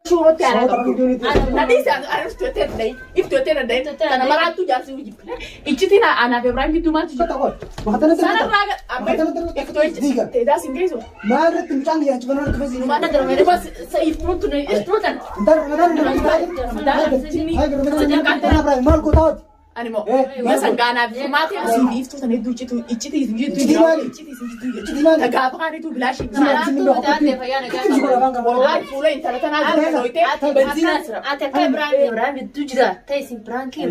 Shuurootti aanaa qabdu. Nadhiisi iftootee danda'e kana maraattuu jaarsi jibba. Iccitiin anaaf Ibraahim gidduu maaltu jira? Sanarraa amma iftoo teedaa sin geessu. Maalirratti mucaan kiyya achi banaan dhufee siin. Iftuun tun iftuu tan. Maal gootaa hojii? Ani moo sangaanaaf furmaatee asii fi iftuu sana hedduu iccituu iccitii isin jidduu maali? iccitii isin jidduu Iccitii maali? Tagaafa kaanitu bilaashii Wallahi fuula intala tanaa dura dhoytee benziinaa sira. Ati akka Ibraahim Ibraahim gidduu jira ta'e isin piraankii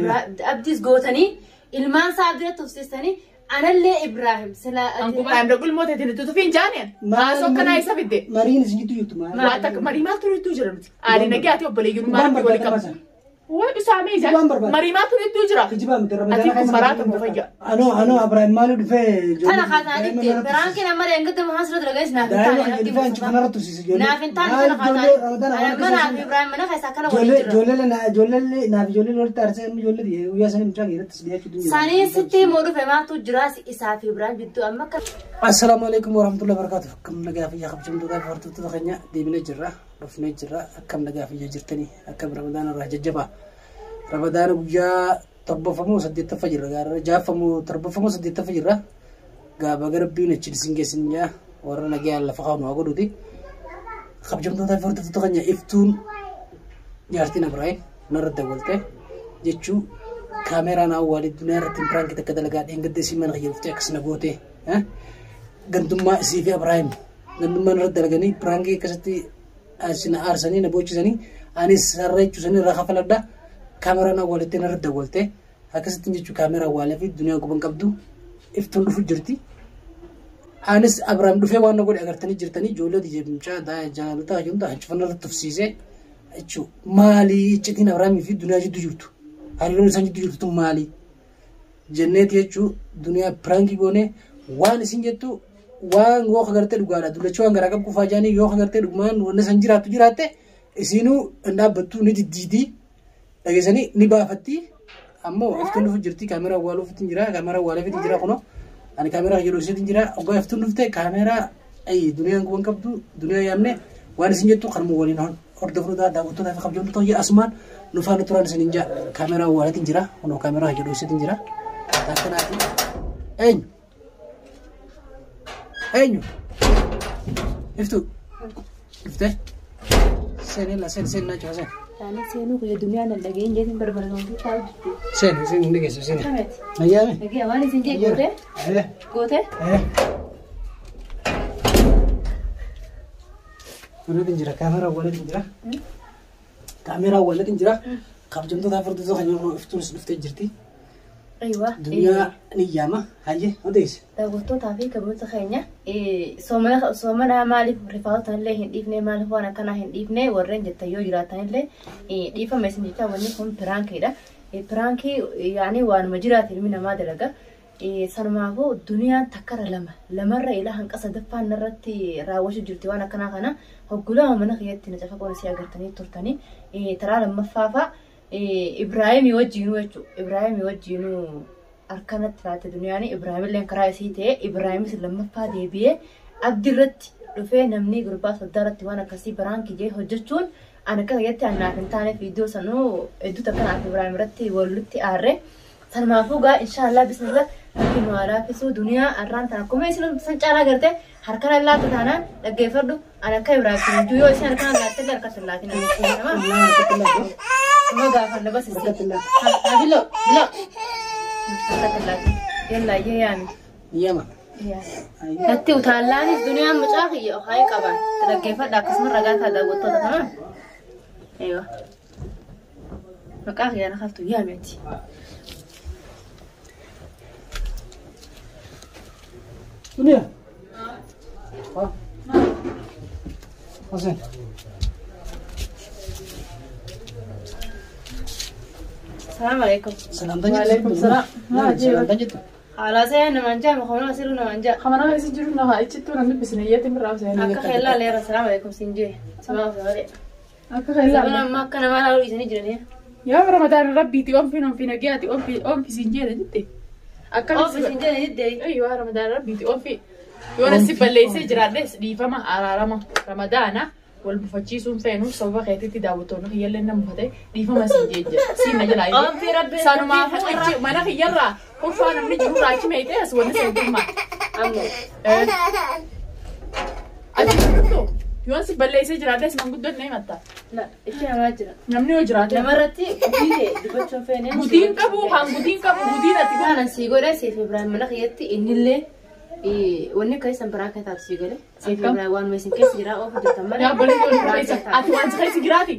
Abdiis gootanii ilmaan isaa bira tursiisanii anallee Ibraahim sila. Ankubaayam dogul moote tini tutufiin jaaneen. Haasoo akkanaa isa fidde. Mariin isin jidduu jirtu maali? Waan takka marii maaltu hedduu jira nuti. Aali nagee ati obboleeyyiin maal walii qabu. Waan isaamee ijaan Waan barbaade. marii maaltu hedduu jira. Kijibaa miti Ati kun maraata moo fayya. Anoo anoo Ibraahim maali dhufee Tana kaasaanitti piraankiin amma deengatti mahaa sirra dalagais naaf hin Daa'ima taane kiyya dhufee achi kanarra tursiise ijoollee. Naaf hin taane tana Ijoollee Ramadaan kaasaanii. Amma naaf Ibraahim mana keessa akkana waliin jira. Ijoollee ijoollee naaf ijoollee walitti aarsee amma ijoollee guyyaa sanii mucaan keessatti dhiyaachuu danda'u. Sanii sitti immoo dhufe maaltu jira isaa fi Ibraahim gidduu amma akka. Assalaamu alaikum warahmatullahi wabarakatuh. Akkam nagaa fayyaa kabajamtootaa fi hordoftoota keenya deebinee jirra. Dhufnee jirra. Akkam nagaa fayyaa jirtanii? Akkam Ramadaan irraa jajjabaa? Ramadaan guyyaa torbaffamoo saddeettaffaa jirra. Gaara jaaffamoo torbaffamoo saddeettaffaa jirra. Gaaba garabbiin achi isin geessin jaa warra nagaa lafa kaa'u nu haa godhuti. Kabajamtootaa fi hordoftoota keenya iftuun jaartiin Ibraahim narra dawwalte jechuu kaameraan awwaalii duniyaa irratti piraankii takka dalagaa dheengadda isii mana kiyya dhuftee akkas na goote. Gandummaa isii fi Ibraahim gandummaan irratti dalaganii piraankii akkasitti na aarsanii na boochisanii anis sarara jechuusanii irraa kafaladha. Kaameraan awwaalitti narra dawwalte akkasitti jechuu kaameraa awwaalee fi duniyaa guban qabdu iftuun dhufu jirti. Anis Ibraahim dhufee waan na godhe agartanii jirtanii ijoollee mucaa jaalataa jedhamtu hancufanna irratti tufsiisee jechuu maali iccitiin Ibraahimii fi duniyaa jidduu jirtu hariiroon isaan jidduu jirtu tun maali jenneeti jechuu duniyaa piraankii goonee waan isin jettu waan yoo agartee dhugaadha dullachuu waan garaa qabu kufaa jaanii yoo agartee dhugumaan wanna san jiraattu jiraatte isinuu hin dhaabbattu ni diddiidii dhageessanii ni baafatti ammoo iftuun dhufu jirti kaameraa awwaaluufitti jira kaameraa awwaaleefitti jira kunoo ani kaameraa jedhu isiitti jira oggaa iftuun dhufte kaameraa duniyaan guban qabdu duniyaa yaamne waan isin jettu kanuma waliin hordoftoota daawwattoota fi kabajamtoota hojii asumaan nu faana turan isin hin jaa kaameraa awwaaleetiin jira kunoo kaameraa jedhu isiitti jira akkanaati eenyu eenyu iftu dhufte seen illa seen seen naa seen Taanee seenuu kiyya duniyaan hin dhageenye jeetiin barbaadamtuu taa'u jirti. seen seen hundi keessa seen Akkamitti? nayyaame Dhagee waan isin jee gootee? Gootee? Waliin jira kaameraa waliin jira kaameraa waliin jira kabajamtoota hordoftoota kan yeroo iftuunis dhuftee jirti Aywa. duniyaa ni yaama hayyee odeesse Daawwattootaa fi kabajamtoota keenya soomana maaliif rifaasotanillee hin dhiifne maaliif waan akkanaa hin dhiifne warreen jettan yoo jiraatanillee dhiifama isin jecha wanni kun piraankiidha. Piraankii yaani waanuma jiraate ilmi namaa dalaga. Sanumaafuu duniyaan takkarra lama lamarra ilaa hanqa sadaffaan irratti raawwachuu jirti waan akkanaa kana hoggulama mana kiyyatti na cafa qoon isii agartanii turtanii taraa lammaffaa fa'a Ibraahimii wajjiinuu jechuudha. Ibraahimii wajjiinuu harkanatti laate duniyaan Ibraahimillee karaa isii ta'e Ibraahimis lammaffaa deebi'ee abdii irratti dhufee namni gurbaa soddaa irratti waan akkasii piraankii jee hojjechuun ani akka kiyyatti anaaf hin taane viidiyoo sanuu hedduu takka naaf Ibraahim irratti walitti aarre. Sanumaafuu gaa inshaallah bismillah rabbi nu haa laaffisuu duniyaa arraan tana akkuma isin san caalaa garte harkana laata taanaan dhaggeeffadhu ani akka Ibraahim jiru yoo isin harkana laatte illee harka sin laatin nama gaafanna bas isin. Bilo bilo harkatti laatin yalla iyyee yaami. yaama Natti utaallaanis duniyaan mucaa kiyya ohaayii qaban dhaggeeffadha akkasuma ragaa taa daawwattoota tamam. Eewa. Maqaa kiyya na haftu yaameti. duniyaa Hoseen Salaam alaikum. Salaamtaan jettu. Waalaikum salaam. Salaamtaan jettu. Haala seen namaan jaa maqaa siruu namaan jaa. Kamanaa isin jiru nama iccituu namni bisneeyyaatti mirraa seenee Akka keellaa leera salaam alaikum siin jee. Salaam malee. Akka keellaa. Sabana ammaa akka namaa laaluu dhiisanii jiranii. Yaa Ramadaan rabbiiti onfi onfi nagayaati onfi onfi siin jedhe jette. Ofi siin jedhe jette. Ayyoo Ramadaan rabbiiti onfi. Yoo nasi balleessee jiraadhes dhiifama araarama Ramadaana. Wal bufachiisuun feenu sababa keetitti daawwattoonni kiyyallee na mufate dhiifama siin jee jira. Siin na jalaa Oomfii rabbi. Sanumaafuu achi mana kiyyarraa kurfaa namni jirurraa achi meeyxee as wanni seetummaa. Ammoo. Achi dhuftu yoon si balleessee jiraadhes manguddoon na himatta. La ichi namaa jira. Namni yoo jiraate. Namarratti guddii ta'e dubbachuun feene. Gudiin qabu kan gudiin qabu gudiin ati godhu. Waan sii godhe siif Ibrahim mana kiyyatti innillee wanni akka isan biraa akka taatu sii godhe. Siif Akkam? Ibrahim waan isin keessa jira oofu jirtan malee. Yaa obboleettii wal keessa ati waan si keessa jiraati.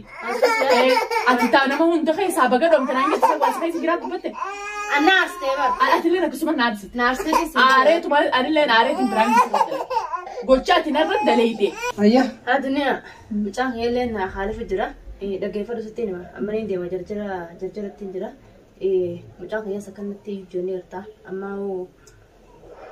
Ati taa nama hunda keessaa baga dhoomte naan jette waan si keessa jiraatu dubbatte. Annaas ta'e bara. Ati illee akkasuma na adsite. Naarsee keessa. Aareetuma anillee aareetiin biraan gocha ati narra daleeyte. Ayya. Haa duniyaa mucaan kiyyallee naa haalifa jira. Dhaggeeffadhu sitti hima. Amma ni deema jarjara jarjaratti jira. Mucaan kiyyaas akkanatti ijoollee jirta. Amma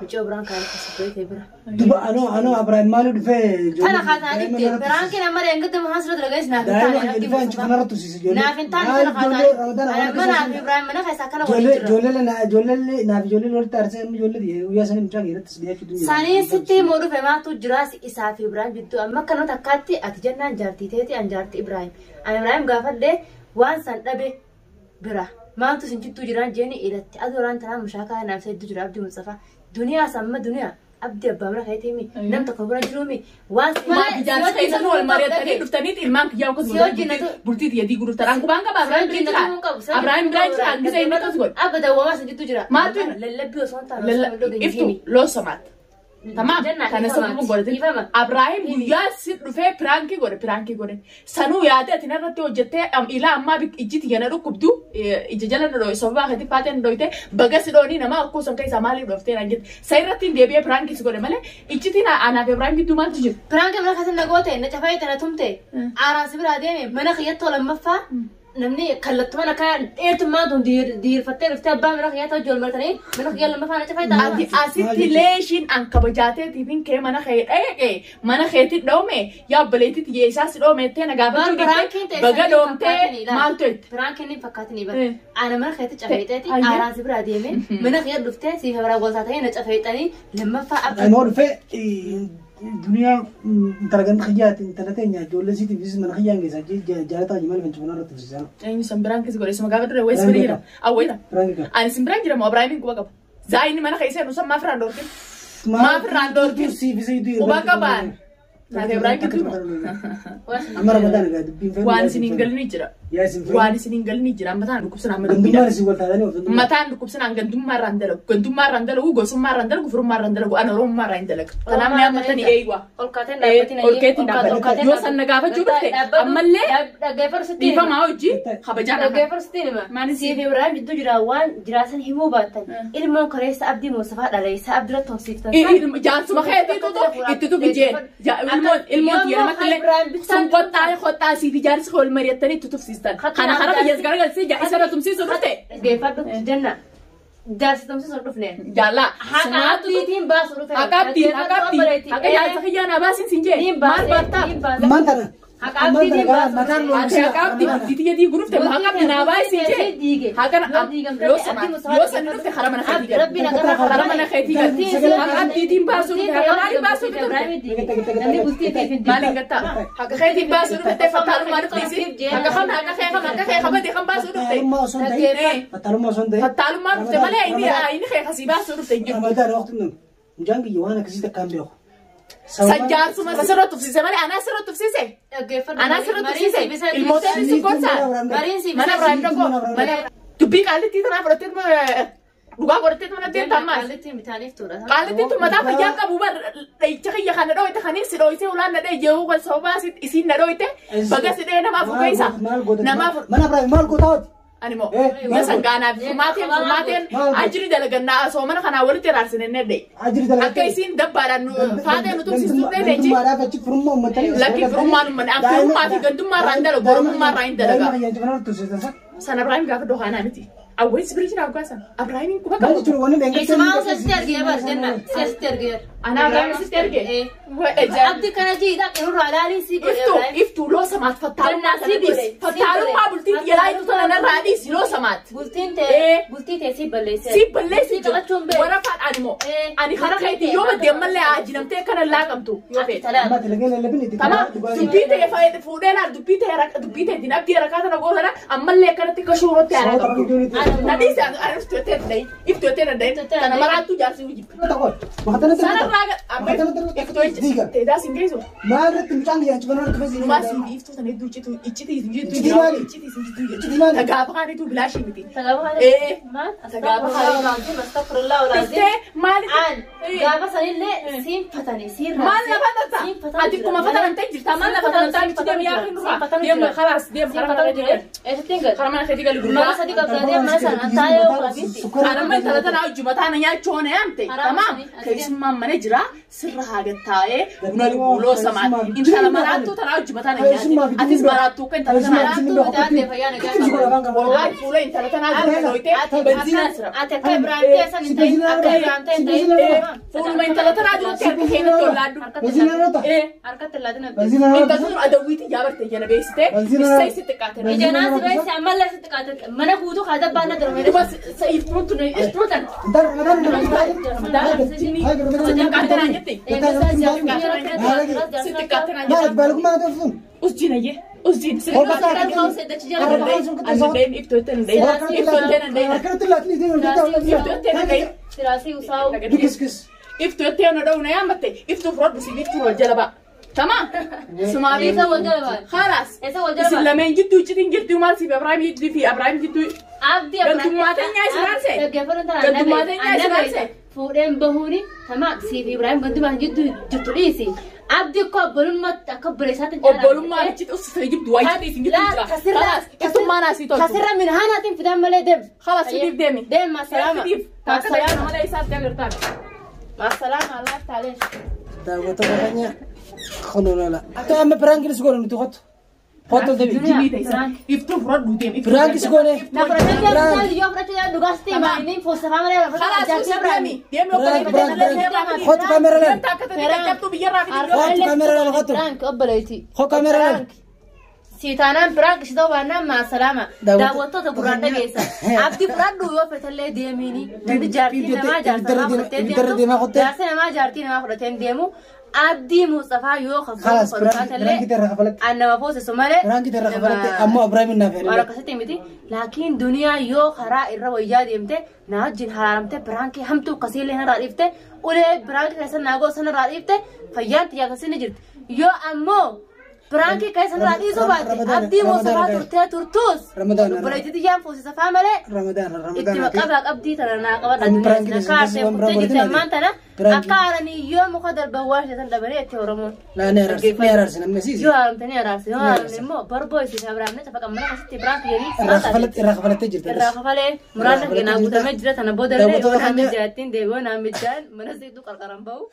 mucaa biraan kan akkasii ta'e bira. Duba anoo anoo Ibrahim maaliif dhufee Tana kaataanitti biraankiin amma deengidda mahaa sirra dalagais naaf hin Daa'ima taane kiyya dhufee anchi kanarra tursiise ijoollee. Naaf hin taane tana kaataanitti. Amma naaf Ibrahim mana keessa akkana waliin jira. Ijoollee na ijoollee naaf ijoollee walitti aarsee amma ijoollee guyyaa sanii mucaa keessatti si dhiyaachuu danda'u. Sanii sitti immoo dhufe maatu jiraas isaa fi Ibrahim jidduu amma akkanuma takkaatti ati jennaan jaartii teeti an jaartii Ibrahim. Ani Ibrahim gaafadhee waan san dhabe bira maaltu isin jidduu jiraan jeeni ilatti aduu waraan tanaa mushaakaa naaf hedduu jira Abdii Mustafa. Duniyaa samma duniyaa Abdii abbaa mana keetii mi nam tokko bira jiruu mi waan Maaf ijaarsa keessan wal mari'attanii dhuftaniit ilmaan kiyyaa akkasuma bultii xiyyatii gurgurtan. Angubaan qaba Abiraayim bira jira. Abiraayim bira jira hangisa inni akkas godhe. Abada waamaa isin jidduu jira. Maaltu jira? Lallabbii osoo hin taane osoo hin dhugin Iftu loosomaat. Tamaam kana sababa godhate. Abiraayim guyyaa si dhufee piraankii godhe piraankii godhe. Sanuu yaade ati narratti hojjettee ilaa ammaa ijji tiyya na dhukkubdu ija jala na dhoye sababa keetti faatee na dhoyte baga si dhoonii nama akkoo san keessaa maaliif dhooftee naan jette. Sa irratti hin deebi'ee piraankii si godhe malee ijjitiin anaaf Abiraayim gidduu maaltu jira? Piraanka mana keessatti na goote na cafee na tumte aaraan si biraa deeme mana kiyyatti lammaffaa namni kallattumaan akka dheertummaa tun diirfattee dhuftee abbaa mana kiyyaa ta'u ijoollee maratanii mana kiyyaa lammaffaa na cafee Ati ta'a. asitti leeshiin an kabajaateetiifin kee mana kee dhaqe mana keetti dhoome yaa obboleettitti yeessaa si dhoome ettee na gaafachuu dhiifte baga dhoomtee maaltu jette. Piraankiin hin fakkaatinii bara. Ana mana keetti cafeexeeti aaraan si biraa deeme mana kiyyaa dhuftee siif biraa gosaa ta'ee na cafeexanii lammaffaa abdii. Anoo dhufee duniyaa intala ganda kiyyaati intala teenya ijoollee siitiif mana kiyyaan keessa jaalataa maaliif anchi kanarra tursiisan. Eenyu san biraan keessa godhe suma gaafa dure wayii sibira jira. Awweera. Piraanki qaba. Ani simbiraan jira moo Abiraayimiin quba qaba. Zaayini mana keessa nu san maaf irraan dhoorkin? Maaf irraan dhoorkin? Quba qabaan. Naaf Abiraayim gidduu Amma Ramadaan egaa dubbiin fe'u. waan isin hin galini jira. Yaa isin fe'u. Waan isin hin galini jira. Mataan dhukkubsanaa amma dubbiidha. Gandummaan isin wal taatanii of danda'u. Mataan dhukkubsanaan gandummaa irraan dalagu. Gandummaa irraan dalagu, gosummaa irraan dalagu, firummaa irraan dalagu, ana oromummaa irraa hin dalagu. Kanaaf ni ammatanii eeywa. Ol kaateen dhaabbatiin Ol keetiin dhaabbate. Yoo san na gaafachuu dhufte ammallee dhiifamaa hojii kabajaan akka. Dhaggeeffatu sitti hima. Maalis? Siif Ibrahim jidduu jira waan jiraasan himuu baattan. Ilmoon kareessa Abdii Muusafaa dhaleessa Abdii irratti horsiiftan. Jaarsuma keetiitutu itti tufi jeen. Ilmoon tiyya namatti illee sun qoxxaa qoxxaa siif ijaarsi wal mari'attanii itti tufsiistan. Kana hara biyyaas garagalsee isa irra tumsiisu dhufte. Dhaggeeffadhu jenna. Jaarsi tumsiisu dhufne. Jaallaa. Haqa Abdiitiin baasu dhufe. Haqa abdii haqa abdii haqa jaarsa kiyyaa naa baasin siin jee maal baattaa? Ammaan tana. Haqa abdiitiin baasu. Mataan Ati haqa abdii abdii tiyya dii gurufte haqa abdii naa baasin jee. Haqa yoo sana yoo sana dhufte hara mana keetii gala. Hara mana keetii gala. Haqa abdiitiin baasuu dhufte haqa maaliin baasuu dhufte? Namni bultii fi hin Maaliin gattaa? Haqa keetiin baasuu dhufte fattaalummaa dhufte isi. Haqa kan haqa kee kan haqa kee kabade kan baasuu dhufte. Fattaalummaa osoo hin ta'in. Fattaalummaa osoo hin ta'in. Fattaalummaa dhufte malee inni inni kee kasii baasuu dhufte hin jiru. Ramadaan waqti nun. Mucaan kiyya waan akkasii takkaan beeku. Sajjaarsuma sirra tufsiise malee anaa sirra tufsiise. Anaa sirra tufsiise. Ilmoota inni si gorsaa. Mana Ibraahim dhaqoo. Mana dubbii qaallittii tanaa fudhattee dhugaa godhattee mana deemta ammaas. Qaallittiin bitaaniif tuudha. Qaallittiin tun mataa fayyaa qabu bar dhayicha kiyya kana dhooyte kaniin si dhooyte ulaan na dhaye jehu kan sababaa isiin na dhooyte baga si dhee namaaf keessa namaaf Mana Ibraahim maal gootaa hoti? ani moo guyyaa sangaanaaf furmaateen furmaateen ajiri dalagannaa osoo mana kanaa walitti raarsine ne dhaye. Ajiri dalagaa. Akka isiin dabbaadhaan nu faatee nu tumsiistu dhee jechi. Gandummaadhaaf achi firummaa uummatanii. Lakki firummaan uummanni an firummaa fi gandummaa irraa hin dalagu oromummaa irraa hin dalaga. Daa'ima kiyya anchi kanarra tursiisan sa. Sana Ibraahim gaafa dhokaanaa miti. Awwalis bira jira abbaasan. Abrahaamiin quba Maal qabu. jechuun wanni dheengattee. Isumaa sitti argee bar jenna. Sitti argee. Ana Abrahaam sitti argee. Abdi kana jiidha qirurraa ilaalii si godhe. Iftuu iftuu loo samaat fattaalummaa Gannaa sana si godhe, dhiisi. si Fattaalummaa godhe. bultii jalaa tana narraa dhiisi loo samaat. Bultiin tee bultii tee si balleessee. Si balleessi Si qabachuun beeku. Warafaadhaan immoo. Ani karaa keetii yoo badde ammallee ajinamtee kana laaqamtu yoo feete. Amma dalagee lallabin itti. Tama dubbii ta'e fayyada fuudhee laal dubbii ta'e rakka dubbii ta'e dinabdii rakkaa tana gootana ammallee akkanatti akka shuurootti haaraa qabdu. Nadhiisi ani iftoo ta'e danda'in iftoo ta'e danda'in tana maraattuu jaarsi jibbi. Sanarraa amma iftoo teedaa siin geessu. Maal irratti mucaan guyyaa cibanoo harka fasiin. Numaa siin iftoo sana hedduu iccituu iccitii isin jidduu Iccitii maali? iccitii isin jidduu Iccitii maali? Tagaafa kaanitu bilaashii miti. Maal? Iftee maaliif? An gaafa sanillee siin fatanii siin Maal lafa tatta? Ati akkuma fatanamtee jirta. Maal lafa fatanamtee miti deemu yaa hin dhufa. Deemu khalaas deemu karaa mana keetii gali. Eessatti hin Karaa mana keetii gali Mana gurbaa. sadii qabdaa deemu mana sana an taa'ee yoo qabiitti. Anamma intala tanaa hojii mataa na nyaachuu na yaamte. Tamaam. Keessummaan mana jira sirra haa gattaa'ee buna lubuloo samaan. Intala maraattuu tanaa hojii mataa na nyaate. Atis maraattuu kan intala tanaa. Wallahi fuula intala tanaa dura dhoyitee benziinaan sira. Ati akka Ibraahim ta'e san hin ta'in akka Ibraahim ta'e hin ta'in. Fuuluma intala tanaa duratti harka keenyatti ollaaddu. Harkatti laatin abdi. Intala tun adawwiitti jaabarte jala beeksitee issa isi xiqqaate. Ija naasi beeksi ammallee sitti qaate mana guutuu kaa dabbaan na darbe. Duba iftuun tun iftuun tan. Maal baalgummaa ta'e Usjiin ayyee usjiin Siraasii usaa'u. Iftuu na dha'u na yaammatte iftuu fudhadhu si iftuu wal jala ba'a. Tamaa sumaa Eessa wal jala ba'a? Khalaas Eessa wal jala isin ba'a? lameen jidduu iccitiin jirtu maal siif Abrahaam jidduu fi Abrahaam jidduu Abdi Gantummaa teenyaa isin arse? Gantummaa teenyaa isin arse? Fuudheen bahuuni tamaa siif Ibraahim gantummaa jidduu jirtu dhiisi. Abdi akka obbolummaatti akka obboleessaatti Obbolummaa achitti uffisa jibdu waa iccitii isin jidduu jira. Khalaas iftummaa naasii toltu. Kasirra minhaanaatiin fidan malee deem. Khalaas fidiif deemi. Deem maasalaama. Fidiif. Taakka tajaajila malee isaatti agartaan. Maasalaama Allah taaleesh. Daawwattoota keenya kunuunala. Amma piraankilis goone nuti kottu. Kottu deebi. Iftuu fudhadhu deemi. Piraankis goone. Na fudhatee deemu yoo fudhachuu dhugaas ta'e inni foosafaa malee Khalaas jaartii deemi. Deemi obboleettii Piraank. Kottu kaameera laal. Takka ta'e cabtuu biyyarraa fidii. Kottu kaameera laal kottu. Piraank obboleetti. Kottu kaameera laal. Siitaanaan piraank si ta'uu baannaan maasalaama. Daawwattoota gurraan dhageessa. Abdi fudhadhu yoo fetallee deemiini. Namni jaartii namaa jaarsa namaa fudhatee deemu. Jaarsa namaa jaartii namaa fudhatee deemu. Abdii Mustafaa yoo Khalaas piraanki irraa kafalatte. An nama foosisu malee. Piraanki irraa kafalatte ammoo Ibraahim naaf Waan jedhe. akkasitti miti. Laakiin duniyaa yoo karaa irra wayyaa deemte na wajjin haraaramte piraankii hamtuu akkasiillee narraa dhiifte ulee piraankii keessa naagoo sanarraa dhiifte fayyaan xiyyaa akkasii ni jirti. Yoo ammoo piraankii keessa narraa dhiisuu baatte abdii Mustafaa turtee turtuus obboleettii xiyyaan foosisafaa malee Ramadaan itti Ramadaan. qabaa qabdii tana naa qabadha duniyaa kaartee kuttee jirti ammaan tana akka haaranii yoo muka darban waan ishee dhabanii itti Oromoon. Laa ni araarsi ni araarsi namni siisi. Yoo haramtanii araarsi yoo haramne immoo barboo isin abiraamne cafaqa mana akkasitti biraan jedhii Irraa kafalatte irraa kafalattee jirti. irraa kafalee muraasni keenyaa guutamee jira tana booda illee yoo naan mijaa'attiin deebi'oo naan mijaa'an mana seetuu qarqaran bahu.